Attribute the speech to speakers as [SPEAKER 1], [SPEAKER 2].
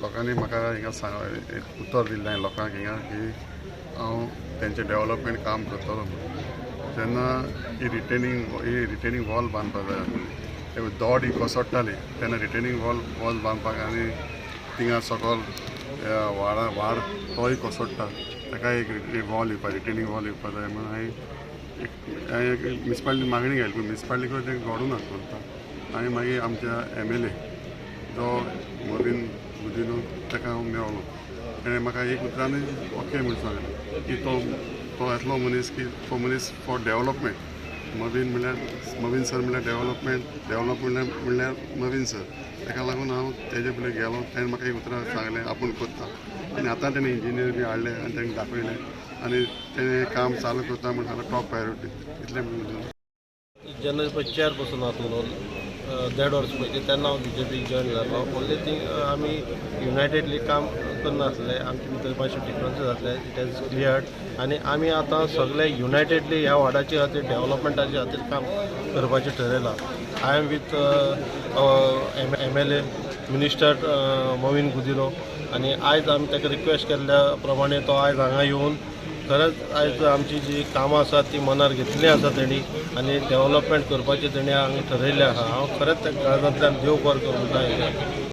[SPEAKER 1] लोकांनी म्हाका हिंगा सांग उतर दिल्लें लोकांक हिंगा की हांव तेंचें डेवलपमेंट काम करतलो म्हणून. तेन्ना ही रिटेनिंग वॉल बांदपाक जाय आसली, दोड ही कोसळटाली तेन्ना रिटेनिंग वॉल बांदपाक आनी थिंगा सकल वाडा वाड तोय कोसळटा ताका एक वॉल येवपा रिटेनिंग वॉल येवपा जाय म्हणून हांवें एक म्युनिसिपालिटी मागणी घाली, पूण म्युनिसिपालिटी कडेन तें घडूना करता. आनी मागीर आमच्या MLA जो मॉविन गुदिन्हो ताका हांव मेळ्ळो, तेणें म्हाका एक उतरानूय ओके म्हूण सांगलें की तो येतलो मनीस की तो मनीस फॉर डेवलपमेंट. मॉविन म्हणल्यार मॉविन सर म्हणल्यार डेवलपमेंट, डेवलपमेंट म्हणल्यार मॉविन सर. ताका लागून हांव तेजे फुडें गेलो, तेणें म्हाका एक उतरां सांगलें आपूण करता. आनी आतां तेणें इंजिनियर बी हाडले आनी तांकां दाखयलें आनी तेणें काम चालू करता म्हूण सांगलें, टॉप प्रायोरिटी इतलें म्हणून.
[SPEAKER 2] जेन्ना पळय चेअरपर्सन आसलो 1.5 वर्स पयलीं तेन्ना हांव BJPक जॉयन जालो. ओन्ली थिंग आमी युनायटेडली काम करनासले, आमचे भितर मातशे डिफरन्सीस आसले, it has cleared. आनी आमी आतां सगळे युनायटेडली ह्या वॉर्डाचे खातीर डेवलपमेंटाचे खातीर काम करपाचें ठरयलां. I am with MLA minister Mauvin Godinho आनी आयज आमी ताका रिक्वेस्ट केल्ल्या प्रमाणे तो आयज हांगा येवन खरेंच आयज आमची जी कामां आसात ती मनार घेतली आसा तेणी आनी डेवलपमेंट करपाचें तेणी हांगा ठरयल्लें आसा. हांव खरेंच त्या काळजांतल्यान देव बरो करूं म्हणटा.